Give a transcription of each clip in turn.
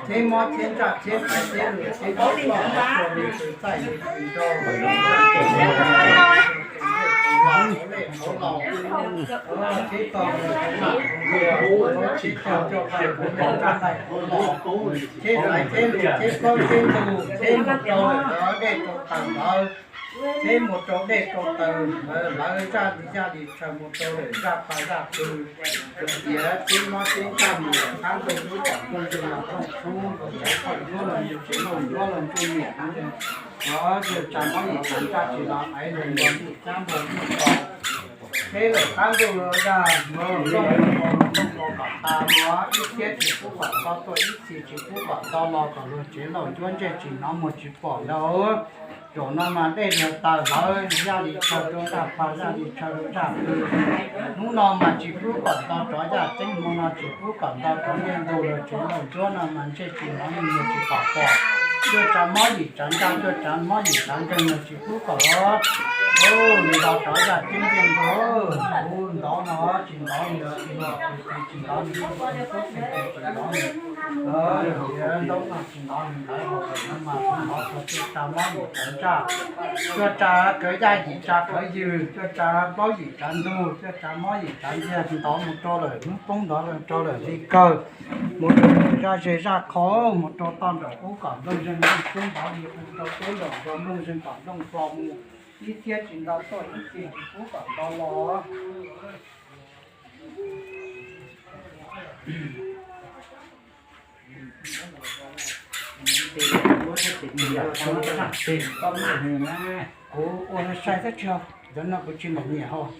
Thib mob thib ntsaj thib tais thib lwm thib tub toj ua nws tus txaij nws tus nraug, thib tog nws tus nam tus npua, thib tog coj tus nraug nraj ntais hauv los, thib tais thib lwm thib plaub thib ntug thib mus rau lawm dej rau taws ntawd, thib mus rau dej rau taws ntawd lawv zaj li yaj li tshaw mus rau lawm zaj pas zaj pw, tias thib mob thib ntsaj mus lawm qab ntuj lub tom ntuj los ntuj tshub los tsev khaum ncuab los ntuj tsev laug ncuab los ntuj niam, yog yawg tsav mob yim tsav ntsaj tsis los aiv los npua ntuj cab npua ntuj tau, thib lawm qab ntuj los zaj npua ntuj npua kom tas los ib txhiab tsis pub kom tau tuaj ib txhis tsis pub kom tau los kom luag tsev laug ncuab ntsej tsis hnov muag tsis pom ntawd. Zaum no mas dej nrog taws hlawv zaj li tshaw rau zaj pas zaj li tshaw rau zaj pw. Hnub no mas tsis pub kom nto rov yaj ceeb hmo no tsis pub kom nto rov ntiaj ntug los tsev laug ncuab no mas ntsej tsis hnov muag tsis pom pom. Cuaj tsav mob yim tsav ntsaj cuaj tsav mob yim tsav nkeeg los tsis pub kom nto rov yaj ceeb ntiaj ntug. Kuv ntov no tsis ntov nws, tsis ntov nws, tsis ntov nws, tsis ntov nws, ntaub no tsis ntov nws ntawd, no mas kuv ntov txog cuaj tsav mob yim tsav ntsaj, cuaj tsav kawv yaj yim tsav kawv ywg, cuaj tsav plaub yim tsav ntug, cuaj tsav mob yim tsav ntiag ntov mus rau lawm hnub poob ntov rau lawm li kawg, mus rau zaj ze zaj qhov mus rau toj nram ub kom nplooj zeeg nplooj kub ntov li rau tub los nrog nplooj zeeg kom nplooj hlo mus, ib txhiab tsis nto tuaj ib txhis tsis pub kom nto los. Kuv ua sai thiab tsis, cov no kuv tsis npaum nyiam hos.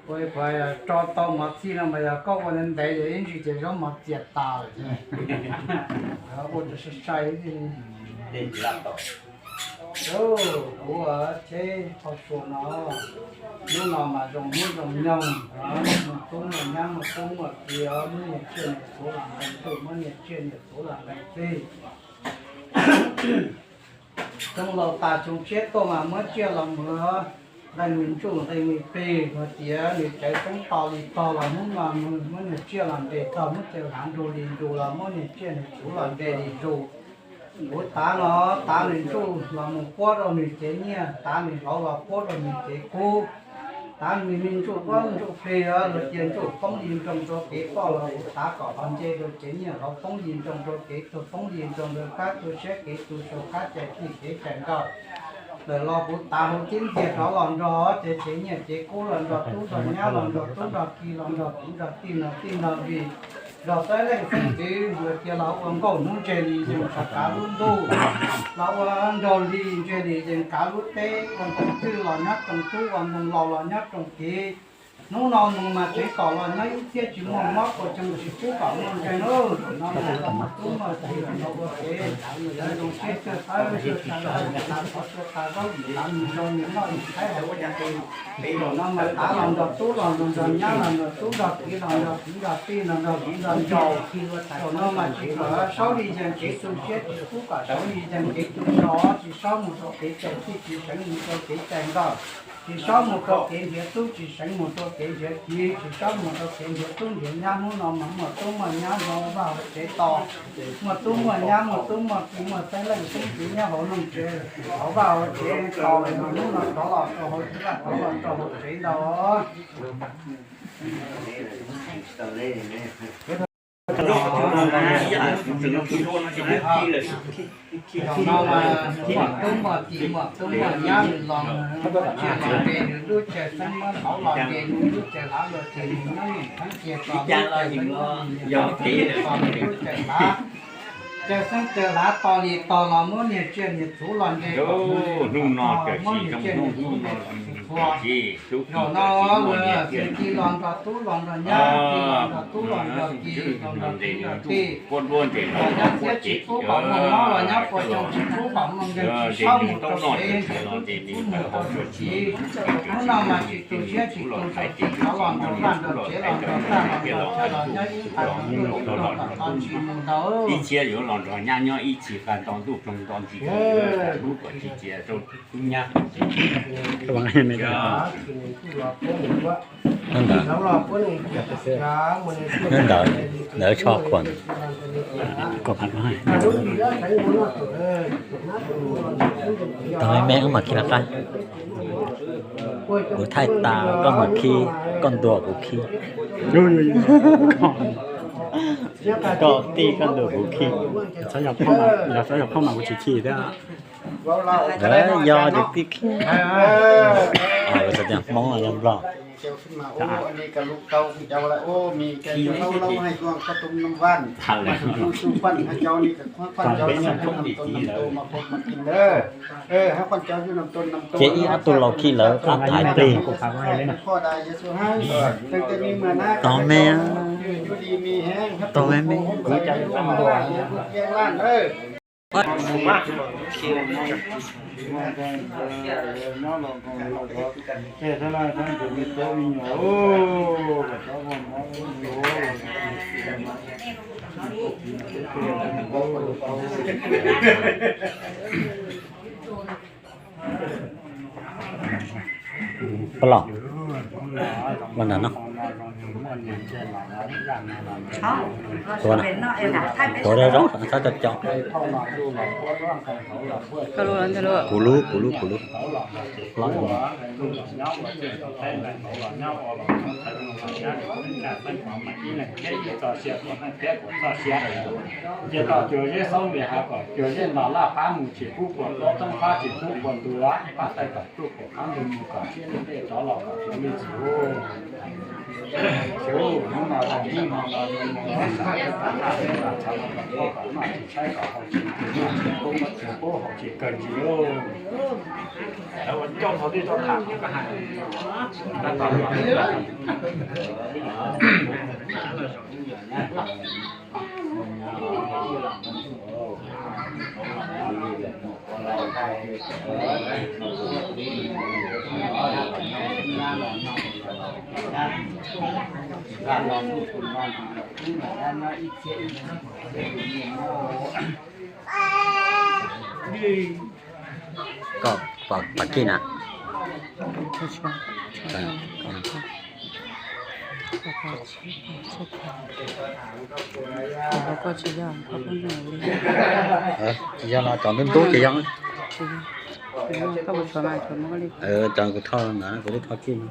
Ua li kuv tso tau mov txhij no mas yog koj ua ntev ntev ces ib ntsis ces zaub mov txias tas lawm. Ua rau sai sai. Kuv cheb qhov suas no, hnub no mas zoo hnub zoo nyoog, muaj tub muaj nyab muaj tub muaj ki, muab niam tsiaj niam txhu los nqee ntuj, muab niam tsiaj niam txhu los nqee txhij. Xyoo laus tas xyoo tshiab tuaj mas muab tsiaj los mus nqee me ntsuj nqee me plig, hais tias nws cawv xeeb to li tog los hnub no muab niag tsiaj los nres tog, muab cawv hlav nrug li nrug los muab niag tsiaj niag txhu los nres li zus. Kuv tav los tav nws ntsuj los mus puab rau nws cev nyiaj, tav nws hlauv los puab rau nws cev kub. Tav nws me ntsuj duab ntsuj plig, luag cia ntsuj poob li nroo rau kev poj los kuv tav kom ho nce rau cev nyiaj, hlauv poob li nroo rau kev tuag, poob li nroo rau kab tu siab kev tu sau kab cai txij kev cai nkawm. Lawm los kuv tav hauv tib ntiag rov los nrog ces cev nyiaj cev kub los nrog tub nrog nyab los nrog tub nrog ki los nrog kwv nrog tij nrog tij nrog vij, nrog xeeb leej xeeb ntxwv, luag cia los ua nkauj hnub ntseg li yees rov kav lub ntuj, los ua nraug li ntseg li yees kav lub teb, ua ntoos twj los nyob rooj tub, ua ntoos laus los nyob rooj kev. Hnub no mus mas tseev kom los nyob ib txhiab tsis muaj mob, ua tseeb tsis pub kom muaj nkeeg lawm. Zaum no mas tub muaj ki los ua kev, lawv zoo siab cuag tawb cuag tawb, tas qhov cuag tas zaub yim tav nws nrog nws noj nws haib hauv ua kev. Zaum no mas tav los nrog tub los nrog nyab los nrog tub nrog kwv los nrog kwv nrog tij los nrog viv nrog ncaus. Zaum no mas tsis kom saub li yees kev tu siab, tsis pub kom saub li yees kev tu zog, tsis saub mus rau kev cai txij, tsis seev mus rau kev cai nkawm, tsis saub mus rau kev nrhiav tub, tsis seev mus rau kev nrhiav ki, tsis saub mus rau kev nrhiav tub nrhiav nyab. Hnub no mas muaj tub muaj nyab nyob vaj hauv tsev tos, muaj tub muaj nyab muaj tub muaj ki muaj xeeb leej xeeb ntxwv nyob hauv loog tsev, hauv vaj hauv tsev tos lawm mas hnub no rov los rau hauv tsev, rov los rau hauv tsev ntag. Zaum no mas muaj tub muaj ki muaj tub muaj nyab los, tsiaj los nres nws lub, tsiaj xeeb muab hlauv los nres nws lub, tsiaj hlav los nres nws lub, nws thoob cia tos lub, tsiaj xeeb muab nres nws lub, tsiaj hlav, tsiaj xeeb tsiaj hlav to li tog los muab niag tsiaj niag txhu los nres, hnub no muab niag tsiaj niag txhu nres kom txhua. Zaum no los txiv ci los nrog tub los nrog nyab, ci los nrog tub los nrog ki los nrog kwv nrog tij, los nyob txhiab tsis pub kom muaj mob, los nyob puas tsoom tsis pub kom muaj nkeeg, tsis saub mus rau kev nrhiav tub, tsis pub mus rau kev txiv. Hnub no mas tsis tu siab tsis tu zog, tsis rov los nrog vaj nrog tsev los nrog tag los nrog chaw los nyob ib qab ntuj roog kom tau tsis mus ntau. Ib txhiab yuav los nrog nyab nyob ib txhis qab ntuj roog nto ntsis, hlub kom tsis cia rau tub nyab. Hnub ntawd, hnub ntawd, ntawd tsho khuam, khuam. Tau me me wb mam khib lawv qab. Kuv thaij tas koj mam khib, koj ntuas kuv khib. Koj tij koj ntuas kuv khib. Yog xyov yog phauj mas kuv tsis khib thiab. Yog ces tij khib. Kuv xav tias Hmoob los yog Nplog. Ces ib ob tug laus khi lawv qab thaiv plig. Tau me, tau me me. Pab los, los nram no. Tuav, tuav zoo zoo, txhob co co. Kuv lub, kuv lub, kuv lub. Ces tau cuag zeb xaub li has kom cuag zeb ntos laj qab mus tsis pub puas tub, toob qab tsis pub puas ntuav, pab taij kom tsuj pom qab ntug mus kom siab li tej rov los kom tsis li txiv. Xyov hnub no zoo hnub no los zoo mus los xam peb tas laj peb tas tshav los kom txhob kom noj tsis tshaib kom haus tsis nqhis, noj tsis pub noj tsis pub haus tsis kawg ntsis. Lawv ua coj thaum twg tau tham koj hais. Koj pom pom kij na. Tsis yog los cov ntub ntub ces yog. Cov kuv thauj ntawd kuv twb thauj kij no.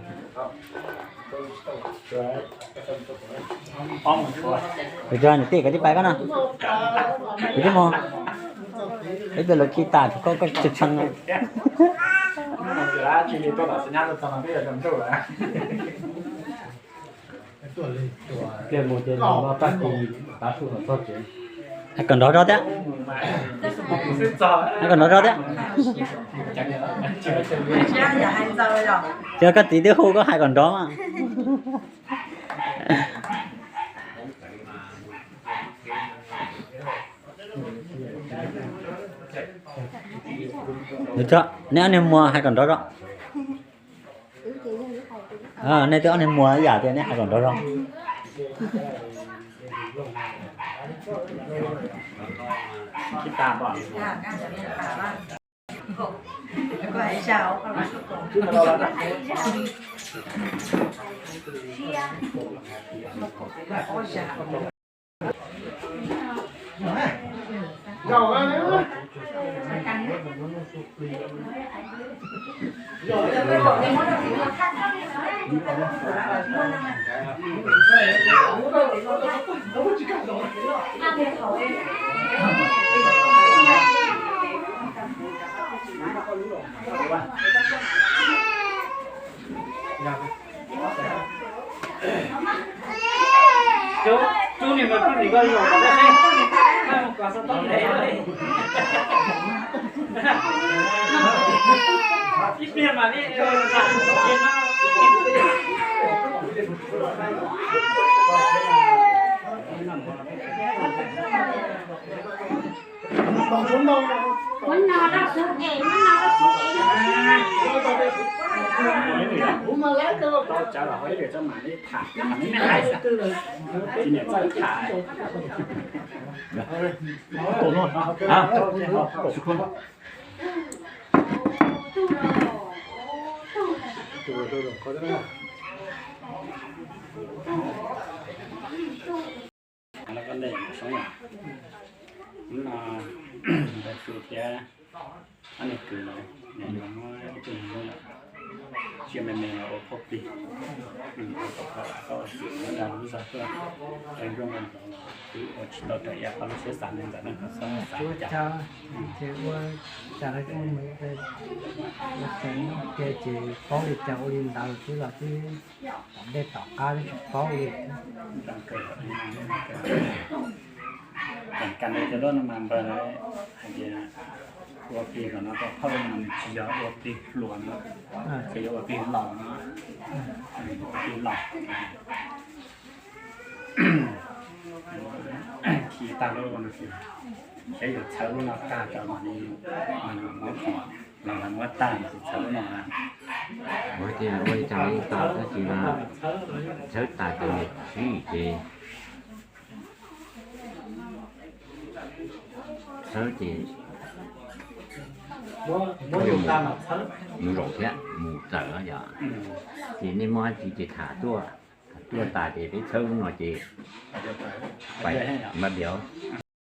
Kuv tsis niam tij, kuv twb pais koj no. Kuv twb mus. Ib pliag lawv khi tas rau koj, koj tshee tshee no. Hais kom nrov zog thiab. Hais kom nrov zog thiab. Ces koj txiv twb hu koj hais kom nrov mas. Neb ob niag muam hais kom nrov zog. Nej twb ob niag muam ib yam tias neb hais kom nrov zog. Los koj ntej soob yom. Hnub no npawg Su thiab ob niag kwv no yuav muab ib tug tsiaj me me los ua phauj plig, ua kom koj ua txim ua dag lub zog tuaj. Nco ntsoov los twb ua tsis tau raws li koj lub siab xav li ntawd na, koj txhob xav cas. Ces ua cas los ua mus, ua txawm tias ces paub li cas ua li ntawd xwb los twb tom ntej tom qab twb tsis paub li. Kam kam li cov loj no mas npawg hais tias ua plig kom no rau phauj no nws tsis yog ua plig hluas no, ces yog ua plig laus no, ua plig laus. Khi tag lub no, xyov yuav txhawb lub no tag tso mas li, mas los muab, los muab tag txhawb lub no. Ua li cas li tau tab sis mas txhawb tas ces nws sib ces txhawb ces mus zaum thiab mus txawm yom. Ces nej muaj dab tsi ces tham tuaj, tham tuaj tas ces peb txhawb lub no ces pais npaj diav.